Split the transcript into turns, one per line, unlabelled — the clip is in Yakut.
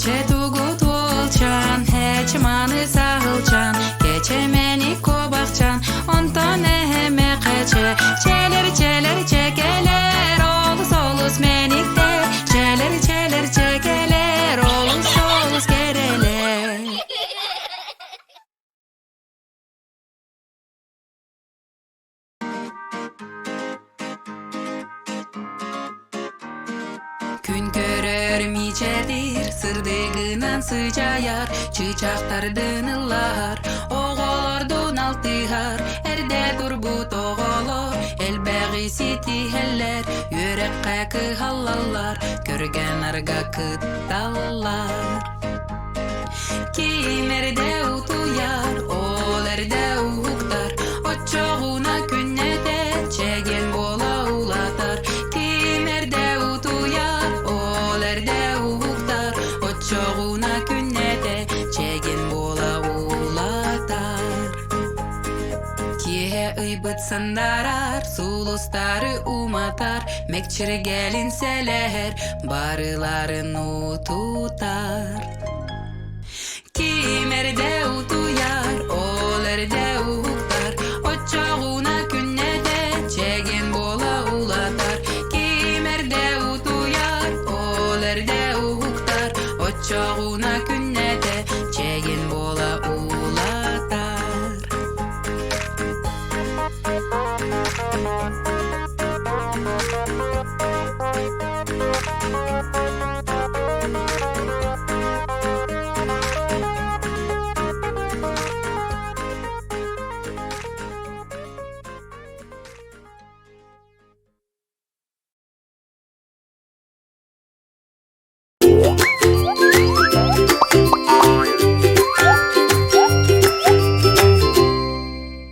Чэ тугут уолчаан, һээчи-маны саһылчаан, кэчэмэни куобахчаан, онтон эһэмэ кэчэ, чэлэр чэлэр чэкэлэр, олус олус мэниктэр, чэлэр чэлэр чэкэлэр, олус олус кэрэлэр. Күн көрөр мичээрдиир, сырдыгынан сыдьаайар, чыычаахтардын ыллаһар, оҕолордун алтыһар, эрдэ турбут оҕолор элбэҕи ситиһэллэр, үөрэххэ кыһаллаллар, көргө-нарга кытталлар. Ким эрдэ утуйар, ол эрдэ уһуктар, оччоҕуна күннэтэ чэгиэн буола улаатар. Ким эрдэ утуйар, ол эрдэ уһуктар, оччоҕуна күннэтэ чэгиэн буола улаатар. Киэһэ ыйбыт сандарар, сулустары уматар, мэкчиргэлин сэлэһэр, барыларын утутар.